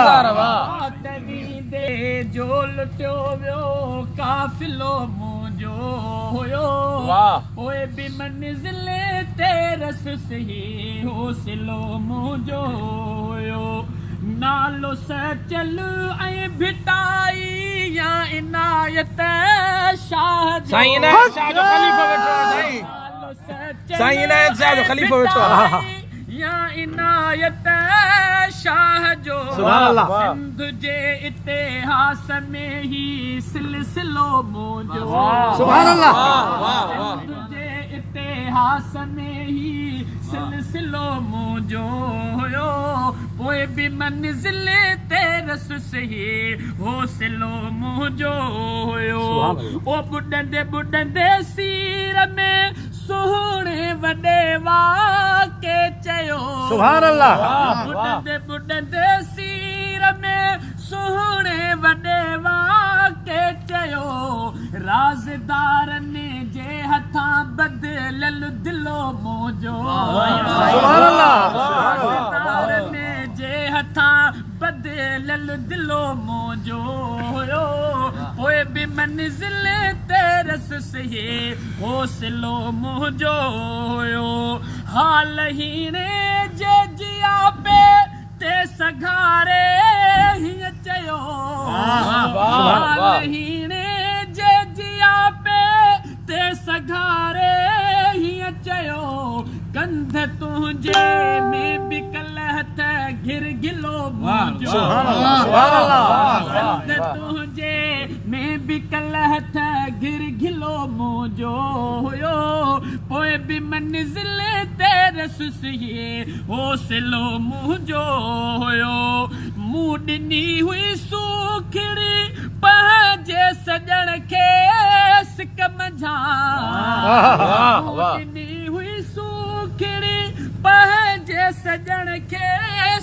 الله. واٽ ويندي جو لٽيو ويو قافلو منهنجو هيو. پوء به منزل تي رسيس هي حوصلو منهنجو هيو. نالو سچل ۽ ڀٽائي يا عنايت شاهه جو. سائين عنايت شاهه جو خليفو ويٺو آهي سائين. سائين عنايت شاهه جو خليفو ويٺو آهي. يا عنايت شاهه جو. سبحان الله. سنڌ جي اتهاس ۾ هي سلسلو منهنجو. سبحان الله. سنڌ جي اتهاس ۾ هي سلسلو منهنجو هيو. پوء به منزل تي رسيس هي حوصلو منهنجو هيو. او ٻڏندي ٻڏندي سير ۾ سهڻي وڏي واڪي چيو. سبحان الله. ٻڏندي ٻڏندي سير ۾ سهڻي وڏي واڪي چيو. رازدارن جي هٿان بدليل دلو منهنجو. سبحان الله. رازدارن جي هٿان بدليل دلو منهنجو هيو. پوء به منزل تي رسيس هي حوصلو منهنجو هيو. حال هيڻي جي جياپي تي سگهاري هيئن چيو. حال هيڻي جي جياپي تي سگهاري هيئن چيو. ڪنڌ تنهنجي ۾ به ڪلهه ته گهر گلو منهنجو. سبحان الله. سبحان الله. ڪنڌ تنهنجي ۾ به ڪلهه ته گهر گلو منهنجو هيو. پوء به منزل تي رسيس هي حوصلو منهنجو هيو. مون ڏني هئي سوکڙي پنهنجي سڄڻ کي سڪ منجهان. مون ڏني هئي سوکڙي پنهنجي سڄڻ کي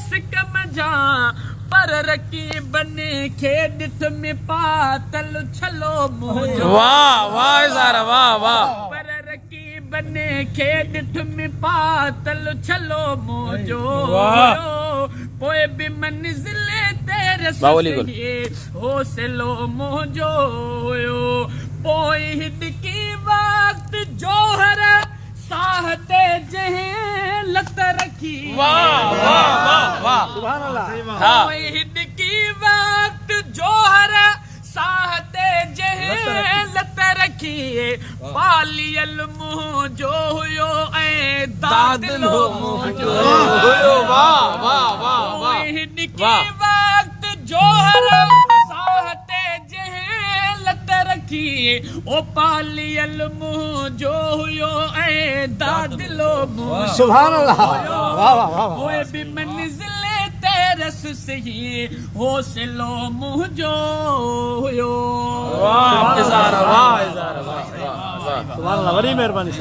سڪ منجهان. پر رقيبن کي ڏٺ ۾ پاتل ڇلو منهنجو. واهه واهه اظهار واهه واهه. پر رقيبن کي ڏٺ ۾ پاتل ڇلو منهنجو هيو. پوء به منزل تي رسيس هي حوصلو منهنجو هيو. پوء هڏڪي وقت جوهر ساهه تي جنهن لت رکي. واهه واهه واهه واهه. سبحان الله. پوء هڏڪي وقت جوهر ساهه تي جنهن لت رکي. پاليل منهنجو هيو ۽ دادلو منهنجو هيو. واهه واهه واهه پوء هڏڪي واهه. وقت جوهر ساهه تي جنهن لت رکي. او پاليل منهنجو هيو ۽ دادلو منهنجو. سبحان الله. واهه واهه واهه. پوء به منزل تي رسيس هي حوصلو منهنجو هيو. واهه اظهار واهه اظهار واهه واهه. سبحان الله. وڏي مهرباني.